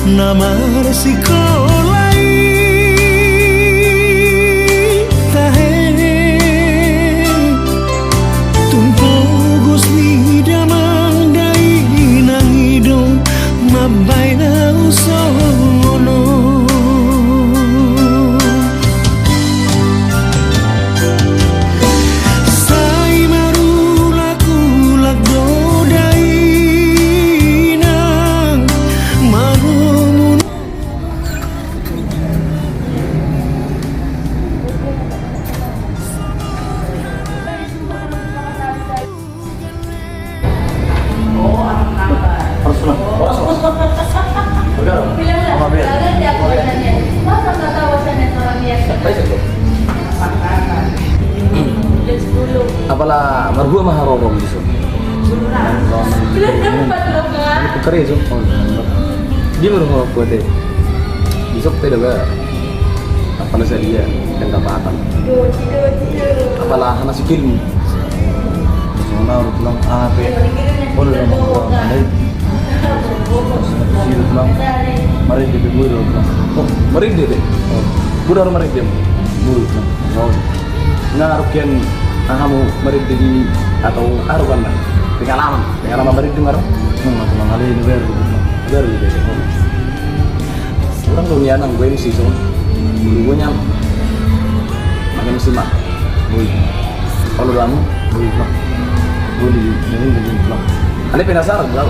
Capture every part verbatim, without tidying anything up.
Na marsikola i tahe, tung pogos ni damang dainang i do mambahen ahu songon on. Sai marulak-ulak do dainang marumun. Apala marhua ma haroro dison. Karejo. Dia marhua kuat e. Dison pe daga. Apala sadia pendapatan. Apala hana si film. Songon au do tulang, aha pe. Olo do tulang. Marende pe boi do tulang. Oh, marende pe. Boi do marende. Boi do tulang. Nga arukian ahamu marende di atau aru kan pengalaman, pengalaman marende nga ro. Nunga tulang ale ni baru. Baru. Orang do nian nang gue M C son. Dulu gue nyam. Makan M C ma. Boi. Olo do hamu. Boi. Boi di. Jadi jadi pulang. Ale penasaran tau.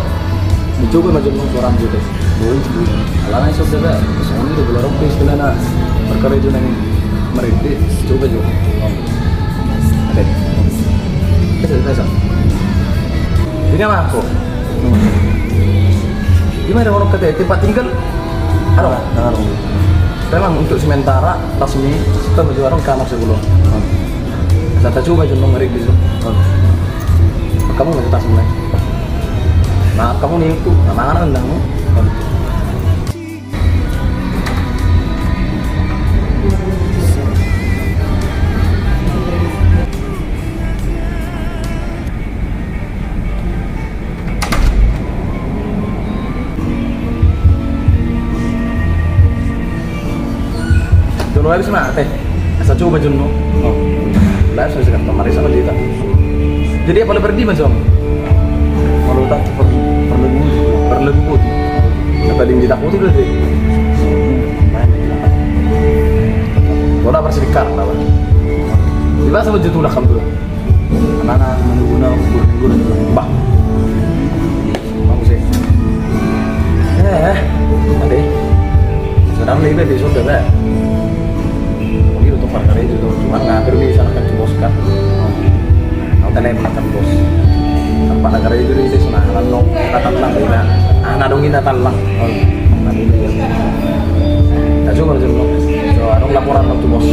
Dicoba ma jolo suara mu jolo. Boi. Alana iso da. Songon i do bola rock pe istilahna. Markarejo nang marende. Coba jolo. Oke. Bisa, bisa, bisa. Ini apa aku? Di mana orang kata tempat tinggal? Aro? Aro. Memang untuk sementara, pas ini, kita mau jual kamar sebelum. Saya tak coba jolo marende. Kamu nggak tas mulai. Nah, kamu nih itu, nah, mana rendangmu? Jolo habis mate. Asa coba jolo. Oh. Lah, saya sekarang kemarin sama dia. Jadi apala marende ma jolo? Kalau tak per-, perlu, perlu buat. Kata dia minta foto dulu deh. Bola bersih di kartu apa? Di bahasa baju tulak kamu tuh. Anak-anak menunggu nang guru-guru. Bah. Bagus ya. Eh, eh. Mate. Sedang lebih besok dah. Mungkin untuk parkar itu tuh. Cuma nggak perlu misalkan ke bos kan. Kau tanya pernah kan bos. Apa negara itu di sana kan no. Kata tenang beda. Ah, ngadong ini talang. Oh. Nah, ini ya. Nah, coba dulu. So, adong laporan waktu bos.